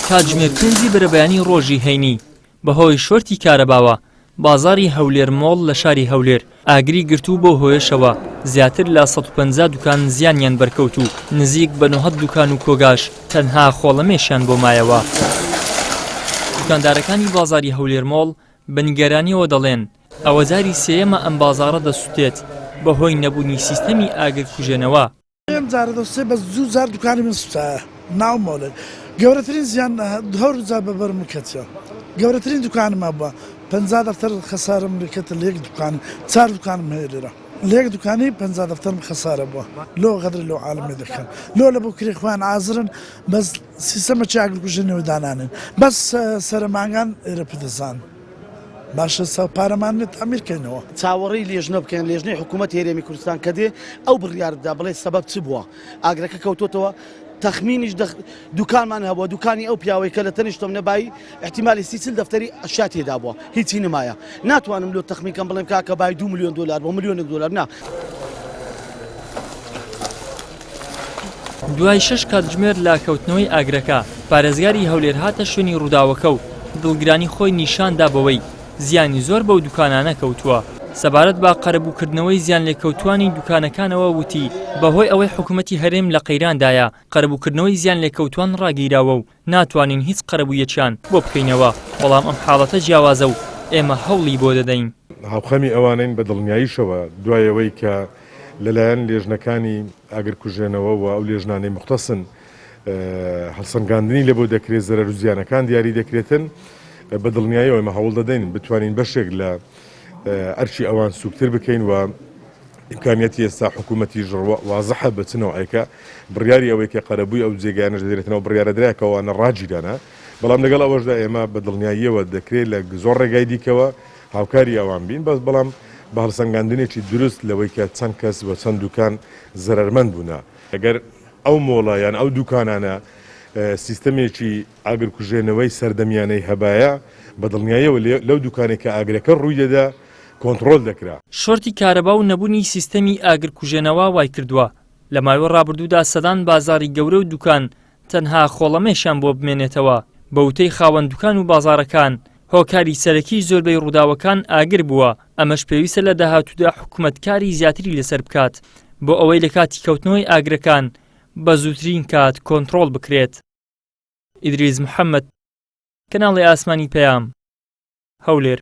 کاتژمێر پێنجی بەرەبەیانی ڕۆژی هەینی، بەهۆی شۆرتی کارەباوە بازاڕی هەولێر مۆڵ لە شاری هەولێر ئاگری گرت و بەو هۆیەشەوە زیاتر لە 150 دوکان زیانیان بەرکەوت و نزیک بە 900 دوکان و کۆگاش تەنها خۆڵەمێشیان بۆ مایەوە. دوکاندارەکانی بازاڕی هەولێر مۆڵ بە نیگەرانیەوە دەڵێن، ئەوە جاری سێیەمە ئەم بازاڕە دەسوتێت بەهۆی نەبوونی سیستەمی ئاگرکوژێنەوە. سێیەم جارە دەسوتێ بەس دوو جار دوکانی من سوتایە ناو مۆڵێک گەورەترین زیان هەور جار بە بەرم کەتیە گەورەترین دوکانم هەبووە 50 دەفتەر خەسارم لێکەتە لە یەک دوکان چار دوکانم هەیە لێرە لە یەک دوکانی 50 دەفتەرم خەسارە بووە لۆ غەدر لۆ عالەمێ دەکەن لۆ لە بۆ کرێ خۆیان ئازرن بەس سیستەمە ئاگرکوژێنەوە دانانێن بەس سەرە مانگان ئێرە پدەزان. باشە سا پارەمان نیە تەعمیر کەینەوە. چاوەڕێی لێژنە بکەین، لێژنەی حکوومەتی هەرێمی کوردستان کە دێ ئەو بڕیار بدا بڵێ سەبەب چ بووە ئاگرەکە کەوتۆتەوە، تەخمینیش دەخ دوکانمان هەبووە دوکانی ئەو پیاوەی کە لە تەنیشتم نەبایی ئیحتیمالی 30 40 دەفتەری ئەشیا تێدا بووە هیچی نمایە ناتوانم لۆ تەخمین کەم بڵێم کاکە بای دوو ملیۆن دۆلار بۆ ملیۆنێک دۆلار نا. دوای شەش کاتژمێر لە کەوتنەوەی ئاگرەکە، پارێزگاری هەولێر هاتە شوێنی ڕووداوەکە و دڵگرانی خۆی نیشاندا بەوەی زیانی زۆر بەو دوکانانە کەوتووە. سەبارەت بە قەرەبووکردنەوەی زیانلێکەوتووانی دوکانەکانەوە وتی، بەهۆی ئەوەی حکومەتی هەرێم لە قەیراندایە، قەرەبووکردنەوەی زیانلێکەوتووان ڕاگیراوە و ناتوانین هیچ قەرەبوویەکیان بۆ بکەینەوە، بەڵام ئەم حاڵەتە جیاوازە و ئێمە هەوڵی بۆ دەدەین. هاوخەمی ئەوانەین بە دڵنیاییشەوە دوای ئەوەی کە لەلایەن لێژنەکانی ئاگرکوژێنەوە و ئەو لێژنانەی موختەسن هەڵسەنگاندنی لەبۆ دەکرێت زەرەر و زیانەکان دیاری دەکرێتن بە دڵنیاییەوە ئێمە هەوڵ دەدەین بتوانین بەشێک لە ئەرکی ئەوان سوکتر بکەین و ئیمکانیەتی ئێستا حکوومەتیش وازحە بە چ نەوعێکە بڕیاری ئەوەی کە قەرەبووی ئەو جێگایانەش دەدرێتنەوە بڕیارە درا کە ئەوانە ڕاگیرانە بەڵام لەگەڵ ئەوەشدا ئێمە بە دڵنیاییەوە دەکرێت لە زۆر ڕێگای دیکەوە هاوکاری ئەوان بین بەس بەڵام بە هەڵسەنگاندنێکی دروست لەوەی کە چەند کەس و چەند دوکان زەرەرمەند بوونە. ئەگەر ئەو مۆڵە یان ئەو دوکانانە سیستەمێکی ئاگرکوژێنەوەی سەردەمیانەی هەبایە بە دڵنیاییەوە لەو دوکانەی کە ئاگرەکە ڕووی دەدا کۆنتڕۆل دەکرا. شۆرتی کارەبا و نەبوونی سیستەمی ئاگرکوژێنەوە وایکردووە لە ماوەی ڕابردوودا سەدان بازاڕی گەورە و دوکان تەنها خۆڵەمێشیان بۆ بمێنێتەوە، بە وتەی خاوەن دوکان و بازاڕەکان هۆکاری سەرەکی زۆربەی ڕووداوەکان ئاگر بووە، ئەمەش پێویستە لە داهاتوودا حکومەت کاری زیاتری لەسەر بکات بۆ ئەوەی لە کاتی کەوتنەوەی ئاگرەکان بە زووترین کات کۆنتڕۆڵ بکرێت. ئیدریس محەمەد، کەناڵی ئاسمانی پەیام، هەولێر.